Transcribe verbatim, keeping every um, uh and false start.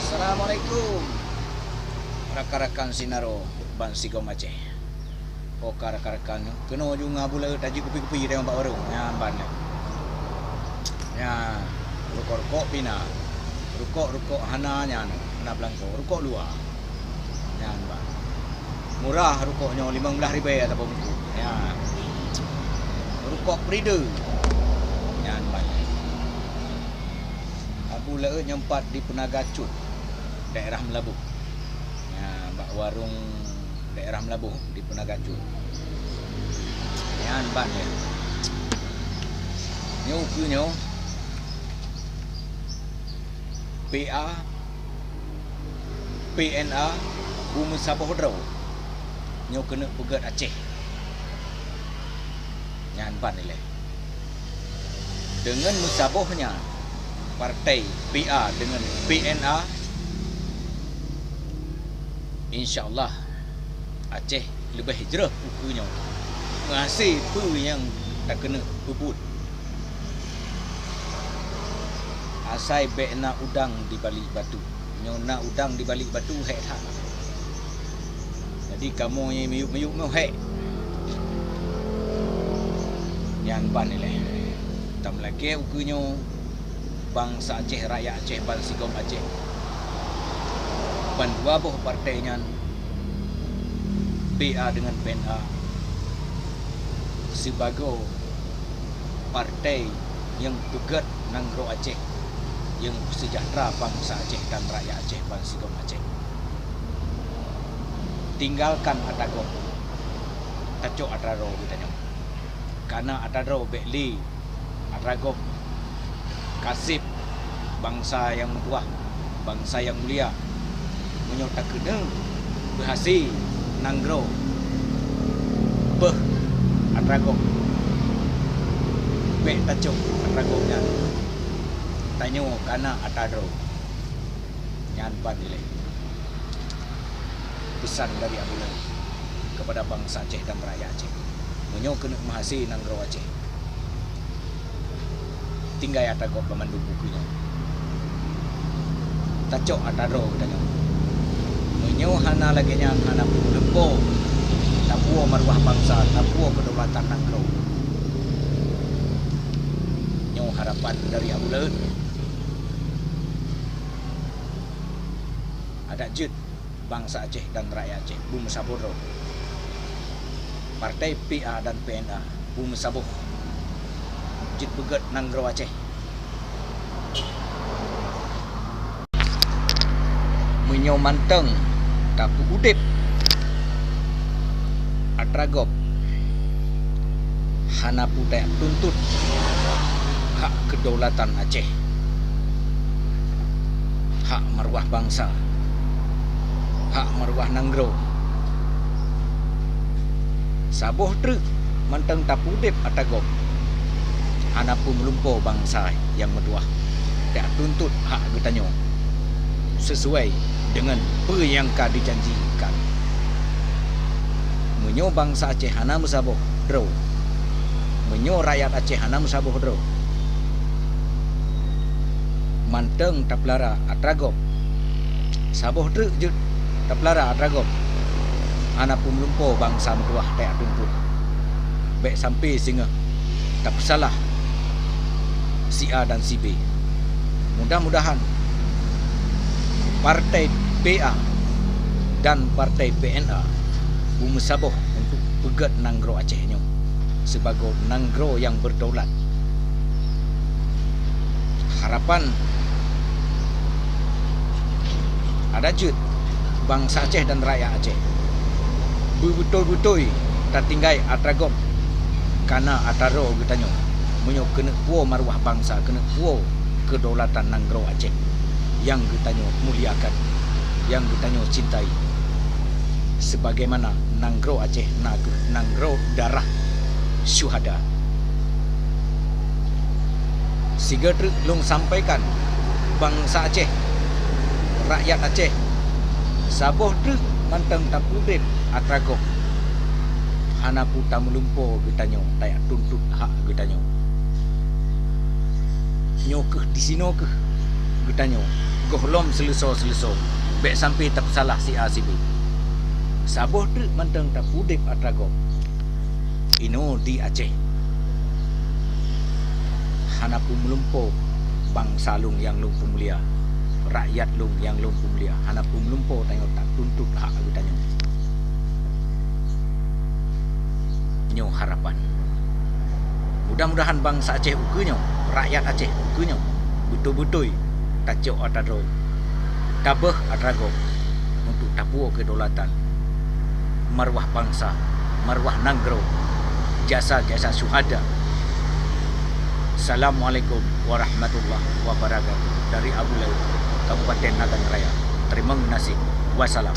Assalamualaikum, rakan-rakan sinaro bansigom Aceh. Oka rakan-rakan, keunoe ju ngon Abu Laôt tajak kupi-kupi teuh bak warong. Nyan ban. Nyan, rukok-rukok pih na. Rukok-rukok hana nyan, hana beulangko. Rukok luwa. Nyan ban. Murah rukok nyoe, limong blaih ribèe atawa bungkôh. Nyan. Rukok Pride. Nyan ban. Abu Laôt nyoe pat di Peunaga Cut, daerah Meulaboh. Nyan, bak warong daerah Meulaboh di Peunaga Cut. Nyan ban ya. Nyoe ukeue nyoe P A, P N A, beumeusaboh droe. Nyoe keuneuk peugèt Aceh. Nyan ban ilèe. Deungon meusaboh nyan, partai P A deungon P N A, insya Allah, Aceh leubeh jroh ukeue nyoe. Meuhasé peue nyang takeuneuk peubuet. Asai bèk na udang di balik batu. Nyoe na udang di balik batu, hék that. Jadi, kamoe nyang miyueb-miyueb nyoe hék. Nyan ban ilèe. Tameulakèe ukeue nyoe, bansa Aceh, rakyat Aceh, bansigom Aceh. Bandua boh partai nyan, P A deungon P N A, sibagoe partai nyang peugèt nanggroe Aceh, nyang peuseujahtra bansa Aceh dan rakyat Aceh bansigom Aceh. Tinggalkan atra gob, tacok atra droe geutanyoe. Kana atra droe bèk lé atra gob. Ka sép bansa nyang meutuwah, bansa nyang mulia. Meunyoe takeuneuk beuhasé nanggroe, beuh atra gob. Bèk tacok atra gob nyan. Tanyoe kana atra droe. Nyan ban ilèe. Peusan dari Abu Laôt keupada bansa Aceh dan rakyat Aceh. Meunyoe keuneuk meuhasé nanggroe Aceh, tinggai atra gob banmandum ukeue nyoe. Tacok atra droe geutanyoe. Meunyoe hana lagèe nyan, hana peue-peue, tapuwoe maruah bansa, tapuwoe keudaulatan nanggroe. Nyoe harapan dari Abu Laôt. Adak jeuet bansa Aceh dan rakyat Aceh beumeusaboh droe. Partai P A dan P N A beumeusaboh jeuet peugèt nanggroe Aceh. Meunyoe mantong tapeuudép atra gob, hana peue tatuntut hak keudaulatan Aceh, hak maruah bansa, hak maruah nanggroe. Saboh treuk mantong tapeuudép atra gob, hana peue meulumpoe bansa nyang meutuwah, tatuntut hak geutanyoe sisuai deungon peue nyang ka jijanjikan. Meunyoe bansa Aceh hana meusaboh droe, meunyoe rakyat Aceh hana meusaboh droe, mantong tapeulara atra gob, saboh treuk jeuet tapeulara atra gob, hana peue meulumpoe bansa meutuwah tatuntut. Bèk sampoe singoh tapeusalah si A dan si B. Mudah-mudahan partai P A dan partai P N A beumeusaboh untuk peugèt nanggroe Aceh nyoe sibagoe nanggroe nyang beudaulat. Harapan adak jeuet bansa Aceh dan rakyat Aceh, beubeutôi-beutôi tatinggai atra gob kana atra droe geutanyoe, meunyoe keuneuk puwoe maruah bansa, keuneuk puwoe keudaulatan nanggroe Aceh nyang geutanyoe muliakan, nyang geutanyoe cintai. Sebagaimana nanggroe Aceh na kheueh nanggroe darah syuhada. Sigoe treuk lôn sampaikan, bansa Aceh, rakyat Aceh, saboh treuk mantong tapeuudép atra gob, hana peue tameulumpoe geutanyoe, tatuntut hak geutanyoe. Nyoe kheueh disinoe kheueh geutanyoe Gohlom seuleusoe-seuleusoe, bék sampoe tapeusalah si A si B. Saboh treuk mantong tapeudeb atra gob. Inoe di Aceh, hana peumeulumpoe bansa lôn nyang lôn peumulia, rakyat lôn nyang lôn peumulia, hana peumeulumpoe tanyoe tatuntot hak geutanyoe. Nyoe harapan. Mudah-mudahan bansa Aceh ukeue nyoe, rakyat Aceh ukeue nyoe, beutôi-beutôi tacok atra droe, tabeuh atra gob untuk tapuwoe kedaulatan, marwah bansa, marwah nanggroe, jasa-jasa syuhada. Assalamualaikum warahmatullahi wabarakatuh. Dari Abu Laut, Kabupaten Nagan Raya. Teurimong gaséh. Wassalam.